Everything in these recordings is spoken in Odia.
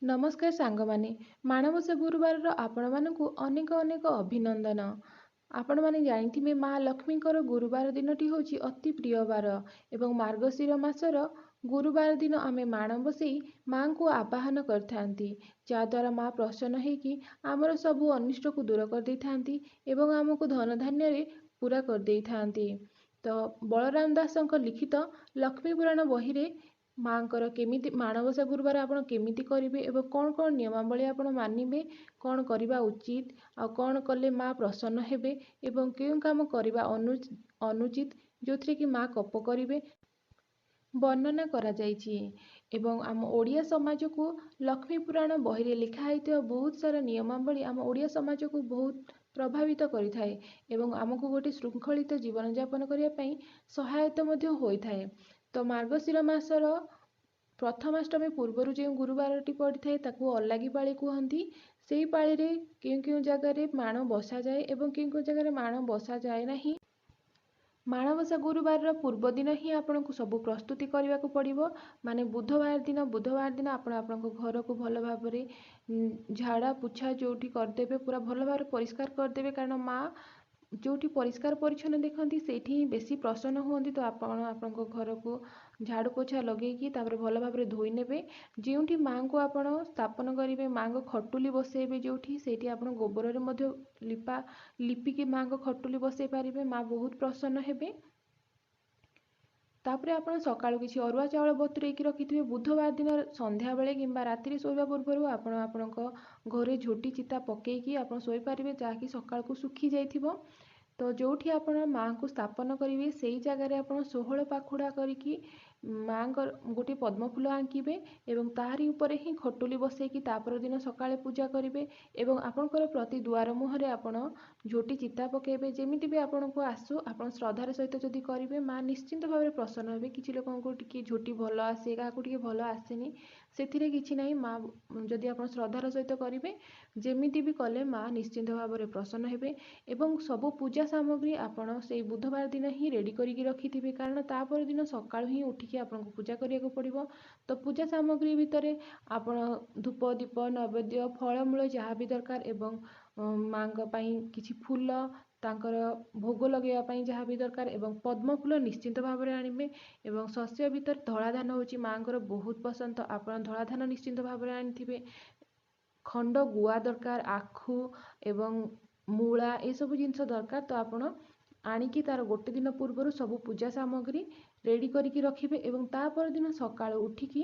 ନମସ୍କାର ସାଙ୍ଗମାନେ, ମାଣବସା ଗୁରୁବାରର ଆପଣମାନଙ୍କୁ ଅନେକ ଅନେକ ଅଭିନନ୍ଦନ। ଆପଣମାନେ ଜାଣିଥିବେ ମା ଲକ୍ଷ୍ମୀଙ୍କର ଗୁରୁବାର ଦିନଟି ହେଉଛି ଅତି ପ୍ରିୟ ବାର ଏବଂ ମାର୍ଗଶିର ମାସର ଗୁରୁବାର ଦିନ ଆମେ ମାଣ ବସେଇ ମାଆଙ୍କୁ ଆବାହନ କରିଥାନ୍ତି, ଯାହାଦ୍ୱାରା ମା ପ୍ରସନ୍ନ ହେଇକି ଆମର ସବୁ ଅନିଷ୍ଟକୁ ଦୂର କରିଦେଇଥାନ୍ତି ଏବଂ ଆମକୁ ଧନଧାନ୍ୟରେ ପୂରା କରିଦେଇଥାନ୍ତି। ତ ବଳରାମ ଦାସଙ୍କ ଲିଖିତ ଲକ୍ଷ୍ମୀ ପୁରାଣ ବହିରେ ମାଆଙ୍କର କେମିତି ମାଣବସା ଗୁରୁବାର ଆପଣ କେମିତି କରିବେ ଏବଂ କ'ଣ କ'ଣ ନିୟମାବଳୀ ଆପଣ ମାନିବେ, କ'ଣ କରିବା ଉଚିତ ଆଉ କ'ଣ କଲେ ମା ପ୍ରସନ୍ନ ହେବେ ଏବଂ କେଉଁ କାମ କରିବା ଅନୁଚିତ ଯେଉଁଥିରେ କି ମା କୋପ କରିବେ, ବର୍ଣ୍ଣନା କରାଯାଇଛି। ଏବଂ ଆମ ଓଡ଼ିଆ ସମାଜକୁ ଲକ୍ଷ୍ମୀ ପୁରାଣ ବହିରେ ଲେଖା ହେଇଥିବା ବହୁତ ସାରା ନିୟମାବଳୀ ଆମ ଓଡ଼ିଆ ସମାଜକୁ ବହୁତ ପ୍ରଭାବିତ କରିଥାଏ ଏବଂ ଆମକୁ ଗୋଟେ ଶୃଙ୍ଖଳିତ ଜୀବନଯାପନ କରିବା ପାଇଁ ସହାୟତା ମଧ୍ୟ ହୋଇଥାଏ। ତ ମାର୍ଗଶିର ମାସର ପ୍ରଥମାଷ୍ଟମୀ ପୂର୍ବରୁ ଯେଉଁ ଗୁରୁବାରଟି ପଡ଼ିଥାଏ ତାକୁ ଅଲାଗି ପାଳି କୁହନ୍ତି। ସେଇ ପାଳିରେ କେଉଁ କେଉଁ ଜାଗାରେ ମାଣ ବସାଯାଏ ଏବଂ କେଉଁ କେଉଁ ଜାଗାରେ ମାଣ ବସାଯାଏ ନାହିଁ। ମାଣବସା ଗୁରୁବାରର ପୂର୍ବଦିନ ହିଁ ଆପଣଙ୍କୁ ସବୁ ପ୍ରସ୍ତୁତି କରିବାକୁ ପଡ଼ିବ, ମାନେ ବୁଧବାର ଦିନ। ବୁଧବାର ଦିନ ଆପଣ ଆପଣଙ୍କ ଘରକୁ ଭଲ ଭାବରେ ଝାଡ଼ା ପୋଛା ଯେଉଁଠି କରିଦେବେ, ପୁରା ଭଲ ଭାବରେ ପରିଷ୍କାର କରିଦେବେ, କାରଣ ମା ଯେଉଁଠି ପରିଷ୍କାର ପରିଚ୍ଛନ୍ନ ଦେଖନ୍ତି ସେଇଠି ହିଁ ବେଶୀ ପ୍ରସନ୍ନ ହୁଅନ୍ତି। ତ ଆପଣ ଆପଣଙ୍କ ଘରକୁ ଝାଡ଼ୁ ପୋଛା ଲଗେଇକି ତାପରେ ଭଲ ଭାବରେ ଧୋଇ ନେବେ। ଯେଉଁଠି ମାଆଙ୍କୁ ଆପଣ ସ୍ଥାପନ କରିବେ, ମାଆଙ୍କ ଖଟୁଲି ବସେଇବେ ଯେଉଁଠି, ସେଇଠି ଆପଣ ଗୋବରରେ ମଧ୍ୟ ଲିପା ଲିପିକି ମାଆଙ୍କ ଖଟୁଲି ବସେଇ ପାରିବେ, ମା ବହୁତ ପ୍ରସନ୍ନ ହେବେ। ତାପରେ ଆପଣ ସକାଳୁ କିଛି ଅରୁଆ ଚାଉଳ ବତୁରେଇକି ରଖିଥିବେ। ବୁଧବାର ଦିନ ସନ୍ଧ୍ୟାବେଳେ କିମ୍ବା ରାତିରେ ଶୋଇବା ପୂର୍ବରୁ ଆପଣ ଆପଣଙ୍କ ଘରେ ଝୋଟି ଚିତା ପକେଇକି ଆପଣ ଶୋଇପାରିବେ, ଯାହାକି ସକାଳକୁ ଶୁଖି ଯାଇଥିବ। ତ ଯେଉଁଠି ଆପଣ ମାଆଙ୍କୁ ସ୍ଥାପନ କରିବେ ସେଇ ଜାଗାରେ ଆପଣ 16 ପାଖୁଡ଼ା କରିକି ମାଆଙ୍କର ଗୋଟିଏ ପଦ୍ମ ଫୁଲ ଆଙ୍କିବେ ଏବଂ ତାହାରି ଉପରେ ହିଁ ଖଟୁଲି ବସେଇକି ତା ପରଦିନ ସକାଳେ ପୂଜା କରିବେ। ଏବଂ ଆପଣଙ୍କର ପ୍ରତି ଦୁଆର ମୁହଁରେ ଆପଣ ଝୋଟି ଚିତା ପକେଇବେ। ଯେମିତି ବି ଆପଣଙ୍କୁ ଆସୁ, ଆପଣ ଶ୍ରଦ୍ଧାର ସହିତ ଯଦି କରିବେ ମା ନିଶ୍ଚିନ୍ତ ଭାବରେ ପ୍ରସନ୍ନ ହେବେ। କିଛି ଲୋକଙ୍କୁ ଟିକେ ଝୋଟି ଭଲ ଆସେ, କାହାକୁ ଟିକେ ଭଲ ଆସେନି, ସେଥିରେ କିଛି ନାହିଁ। ମା ଯଦି ଆପଣ ଶ୍ରଦ୍ଧାର ସହିତ କରିବେ, ଯେମିତି ବି କଲେ ମା ନିଶ୍ଚିନ୍ତ ଭାବରେ ପ୍ରସନ୍ନ ହେବେ। ଏବଂ ସବୁ ପୂଜା ସାମଗ୍ରୀ ଆପଣ ସେଇ ବୁଧବାର ଦିନ ହିଁ ରେଡ଼ି କରିକି ରଖିଥିବେ, କାରଣ ତା ପରଦିନ ସକାଳୁ ହିଁ ଉଠିକି ଆପଣଙ୍କୁ ପୂଜା କରିବାକୁ ପଡ଼ିବ। ତ ପୂଜା ସାମଗ୍ରୀ ଭିତରେ ଆପଣ ଧୂପ, ଦୀପ, ନୈବେଦ୍ୟ, ଫଳମୂଳ ଯାହା ବି ଦରକାର ଏବଂ ମାଆଙ୍କ ପାଇଁ କିଛି ଫୁଲ, ତାଙ୍କର ଭୋଗ ଲଗାଇବା ପାଇଁ ଯାହା ବି ଦରକାର ଏବଂ ପଦ୍ମ ଫୁଲ ନିଶ୍ଚିନ୍ତ ଭାବରେ ଆଣିବେ। ଏବଂ ଶସ୍ୟ ଭିତରେ ଧଳା ଧାନ ହେଉଛି ମାଆଙ୍କର ବହୁତ ପସନ୍ଦ, ତ ଆପଣ ଧଳା ଧାନ ନିଶ୍ଚିନ୍ତ ଭାବରେ ଆଣିଥିବେ। ଖଣ୍ଡ ଗୁଆ ଦରକାର, ଆଖୁ ଏବଂ ମୂଳା ଏସବୁ ଜିନିଷ ଦରକାର। ତ ଆପଣ ଆଣିକି ତାର ଗୋଟେ ଦିନ ପୂର୍ବରୁ ସବୁ ପୂଜା ସାମଗ୍ରୀ ରେଡ଼ି କରିକି ରଖିବେ ଏବଂ ତା ପରଦିନ ସକାଳୁ ଉଠିକି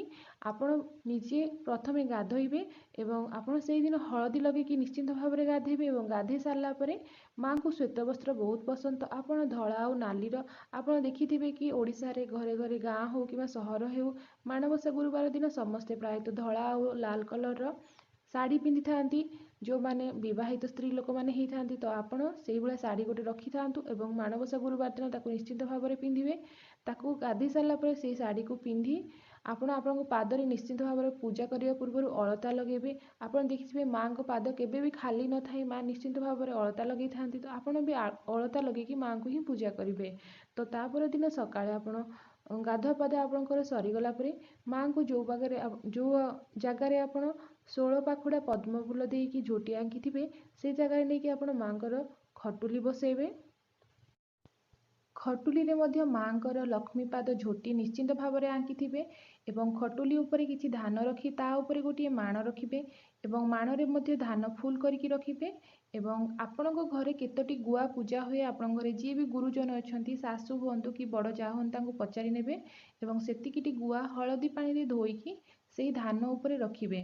ଆପଣ ନିଜେ ପ୍ରଥମେ ଗାଧୋଇବେ ଏବଂ ଆପଣ ସେଇଦିନ ହଳଦୀ ଲଗେଇକି ନିଶ୍ଚିନ୍ତ ଭାବରେ ଗାଧୋଇବେ। ଏବଂ ଗାଧୋଇ ସାରିଲା ପରେ ମାଆଙ୍କୁ ଶ୍ୱେତ ବସ୍ତ୍ର ବହୁତ ପସନ୍ଦ, ତ ଆପଣ ଧଳା ଆଉ ନାଲିର, ଆପଣ ଦେଖିଥିବେ କି ଓଡ଼ିଶାରେ ଘରେ ଘରେ, ଗାଁ ହେଉ କିମ୍ବା ସହର ହେଉ, ମାଣବସା ଗୁରୁବାର ଦିନ ସମସ୍ତେ ପ୍ରାୟତଃ ଧଳା ଆଉ ଲାଲ କଲର୍ର ଶାଢ଼ୀ ପିନ୍ଧିଥାନ୍ତି, ଯେଉଁମାନେ ବିବାହିତ ସ୍ତ୍ରୀ ଲୋକମାନେ ହେଇଥାନ୍ତି। ତ ଆପଣ ସେଇଭଳିଆ ଶାଢ଼ୀ ଗୋଟେ ରଖିଥାନ୍ତୁ ଏବଂ ମାଣବସା ଗୁରୁବାର ଦିନ ତାକୁ ନିଶ୍ଚିନ୍ତ ଭାବରେ ପିନ୍ଧିବେ। ତାକୁ ଗାଧୋଇ ସାରିଲା ପରେ ସେଇ ଶାଢ଼ୀକୁ ପିନ୍ଧି ଆପଣ ଆପଣଙ୍କ ପାଦରେ ନିଶ୍ଚିନ୍ତ ଭାବରେ ପୂଜା କରିବା ପୂର୍ବରୁ ଅଳତା ଲଗାଇବେ। ଆପଣ ଦେଖିଥିବେ ମାଆଙ୍କ ପାଦ କେବେ ବି ଖାଲି ନଥାଏ, ମା ନିଶ୍ଚିନ୍ତ ଭାବରେ ଅଳତା ଲଗେଇଥାନ୍ତି। ତ ଆପଣ ବି ଅଳତା ଲଗେଇକି ମାଆଙ୍କୁ ହିଁ ପୂଜା କରିବେ। ତ ତା ପରଦିନ ସକାଳେ ଆପଣ ଗାଧୁଆ ପାଧୁଆ ଆପଣଙ୍କର ସରିଗଲା ପରେ ମାଆଙ୍କୁ ଯେଉଁ ପାଖରେ, ଯେଉଁ ଜାଗାରେ ଆପଣ 16 ପାଖୁଡ଼ା ପଦ୍ମ ଫୁଲ ଦେଇକି ଝୋଟି ଆଙ୍କିଥିବେ, ସେ ଜାଗାରେ ନେଇକି ଆପଣ ମାଆଙ୍କର ଖଟୁଲି ବସେଇବେ। ଖଟୁଲିରେ ମଧ୍ୟ ମାଆଙ୍କର ଲକ୍ଷ୍ମୀପାଦ ଝୋଟି ନିଶ୍ଚିନ୍ତ ଭାବରେ ଆଙ୍କିଥିବେ ଏବଂ ଖଟୁଲି ଉପରେ କିଛି ଧାନ ରଖି ତା ଉପରେ ଗୋଟିଏ ମାଣ ରଖିବେ ଏବଂ ମାଣରେ ମଧ୍ୟ ଧାନ ଫୁଲ୍ କରିକି ରଖିବେ। ଏବଂ ଆପଣଙ୍କ ଘରେ କେତୋଟି ଗୁଆ ପୂଜା ହୁଏ, ଆପଣଙ୍କ ଘରେ ଯିଏ ବି ଗୁରୁଜନ ଅଛନ୍ତି, ଶାଶୁ ହୁଅନ୍ତୁ କି ବଡ଼ ଯା ହୁଅନ୍ତୁ, ତାଙ୍କୁ ପଚାରି ନେବେ ଏବଂ ସେତିକିଟି ଗୁଆ ହଳଦୀ ପାଣିରେ ଧୋଇକି ସେଇ ଧାନ ଉପରେ ରଖିବେ।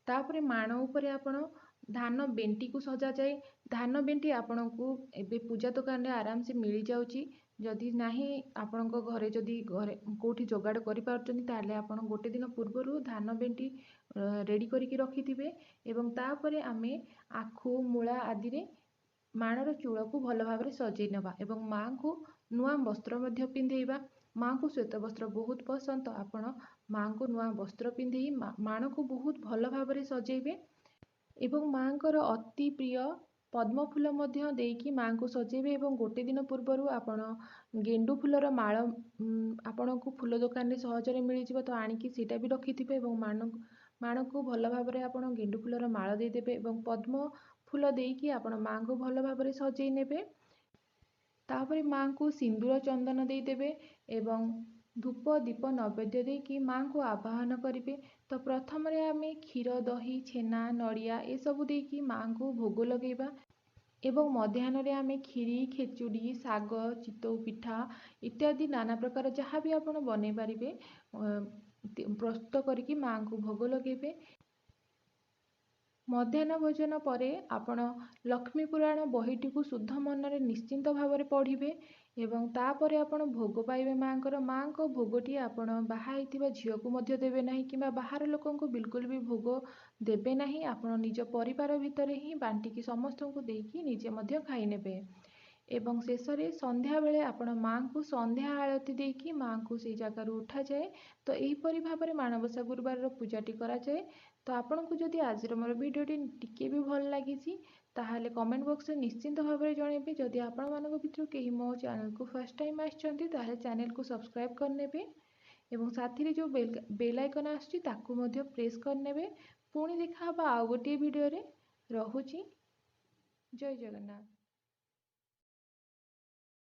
ତାପରେ ମାଣ ଉପରେ ଆପଣ ଧାନ ବେଣ୍ଟିକୁ ସଜାଯାଏ। ଧାନ ବେଣ୍ଟି ଆପଣଙ୍କୁ ଏବେ ପୂଜା ଦୋକାନରେ ଆରାମସେ ମିଳିଯାଉଛି। ଯଦି ନାହିଁ, ଆପଣଙ୍କ ଘରେ ଯଦି ଘରେ କେଉଁଠି ଯୋଗାଡ଼ କରିପାରୁଛନ୍ତି, ତାହେଲେ ଆପଣ ଗୋଟେ ଦିନ ପୂର୍ବରୁ ଧାନ ବେଣ୍ଟି ରେଡ଼ି କରିକି ରଖିଥିବେ। ଏବଂ ତାପରେ ଆମେ ଆଖୁ ମୂଳା ଆଦିରେ ମାଣର ଚୂଳକୁ ଭଲ ଭାବରେ ସଜେଇ ନେବା ଏବଂ ମାଆଙ୍କୁ ନୂଆ ବସ୍ତ୍ର ମଧ୍ୟ ପିନ୍ଧେଇବା। ମାଆଙ୍କୁ ଶ୍ୱେତ ବସ୍ତ୍ର ବହୁତ ପସନ୍ଦ, ତ ଆପଣ ମାଆଙ୍କୁ ନୂଆ ବସ୍ତ୍ର ପିନ୍ଧେଇ ମାଣକୁ ବହୁତ ଭଲ ଭାବରେ ସଜେଇବେ ଏବଂ ମାଆଙ୍କର ଅତି ପ୍ରିୟ ପଦ୍ମ ଫୁଲ ମଧ୍ୟ ଦେଇକି ମାଆଙ୍କୁ ସଜେଇବେ। ଏବଂ ଗୋଟେ ଦିନ ପୂର୍ବରୁ ଆପଣ ଗେଣ୍ଡୁ ଫୁଲର ମାଳ ଆପଣଙ୍କୁ ଫୁଲ ଦୋକାନରେ ସହଜରେ ମିଳିଯିବ, ତ ଆଣିକି ସେଇଟା ବି ରଖିଥିବେ ଏବଂ ମାଣକୁ ଭଲ ଭାବରେ ଆପଣ ଗେଣ୍ଡୁ ଫୁଲର ମାଳ ଦେଇଦେବେ ଏବଂ ପଦ୍ମ ଫୁଲ ଦେଇକି ଆପଣ ମାଆଙ୍କୁ ଭଲ ଭାବରେ ସଜେଇ ନେବେ। ତାପରେ ମାଆଙ୍କୁ ସିନ୍ଦୁର ଚନ୍ଦନ ଦେଇଦେବେ ଏବଂ ଧୂପ ଦୀପ ନୈବେଦ୍ୟ ଦେଇକି ମାଆଙ୍କୁ ଆବାହନ କରିବେ। ତ ପ୍ରଥମରେ ଆମେ କ୍ଷୀର, ଦହି, ଛେନା, ନଡ଼ିଆ ଏସବୁ ଦେଇକି ମାଆଙ୍କୁ ଭୋଗ ଲଗେଇବା ଏବଂ ମଧ୍ୟାହ୍ନରେ ଆମେ କ୍ଷୀରି, ଖେଚୁଡ଼ି, ଶାଗ, ଚିତଉ ପିଠା ଇତ୍ୟାଦି ନାନା ପ୍ରକାର ଯାହା ବି ଆପଣ ବନେଇ ପାରିବେ ପ୍ରସ୍ତୁତ କରିକି ମାଆଙ୍କୁ ଭୋଗ ଲଗେଇବେ। ମଧ୍ୟାହ୍ନ ଭୋଜନ ପରେ ଆପଣ ଲକ୍ଷ୍ମୀ ପୁରାଣ ବହିଟିକୁ ଶୁଦ୍ଧ ମନରେ ନିଶ୍ଚିନ୍ତ ଭାବରେ ପଢ଼ିବେ ଏବଂ ତାପରେ ଆପଣ ଭୋଗ ପାଇବେ ମାଆଙ୍କର। ମାଆଙ୍କ ଭୋଗଟି ଆପଣ ବାହା ହେଇଥିବା ଝିଅକୁ ମଧ୍ୟ ଦେବେ ନାହିଁ କିମ୍ବା ବାହାର ଲୋକଙ୍କୁ ବିଲକୁଲ ବି ଭୋଗ ଦେବେ ନାହିଁ। ଆପଣ ନିଜ ପରିବାର ଭିତରେ ହିଁ ବାଣ୍ଟିକି ସମସ୍ତଙ୍କୁ ଦେଇକି ନିଜେ ମଧ୍ୟ ଖାଇନେବେ। ଏବଂ ଶେଷରେ ସନ୍ଧ୍ୟାବେଳେ ଆପଣ ମାଆଙ୍କୁ ସନ୍ଧ୍ୟା ଆଳତି ଦେଇକି ମାଆଙ୍କୁ ସେଇ ଜାଗାରୁ ଉଠାଯାଏ। ତ ଏହିପରି ଭାବରେ ମାଣବସା ଗୁରୁବାରର ପୂଜାଟି କରାଯାଏ। ତ ଆପଣଙ୍କୁ ଯଦି ଆଜିର ମୋର ଭିଡ଼ିଓଟି ଟିକେ ବି ଭଲ ଲାଗିଛି, ତାହେଲେ କମେଣ୍ଟ ବକ୍ସରେ ନିଶ୍ଚିନ୍ତ ଭାବରେ ଜଣାଇବେ। ଯଦି ଆପଣମାନଙ୍କ ଭିତରୁ କେହି ମୋ ଚ୍ୟାନେଲକୁ ଫାର୍ଷ୍ଟ ଟାଇମ୍ ଆସିଛନ୍ତି, ତାହେଲେ ଚ୍ୟାନେଲକୁ ସବସ୍କ୍ରାଇବ୍ କରିନେବେ ଏବଂ ସାଥିରେ ଯେଉଁ ବେଲ୍ ଆଇକନ୍ ଆସୁଛି ତାକୁ ମଧ୍ୟ ପ୍ରେସ୍ କରିନେବେ। ପୁଣି ଦେଖା ହେବ ଆଉ ଗୋଟିଏ ଭିଡ଼ିଓରେ। ରହୁଛି, ଜୟ ଜଗନ୍ନାଥ।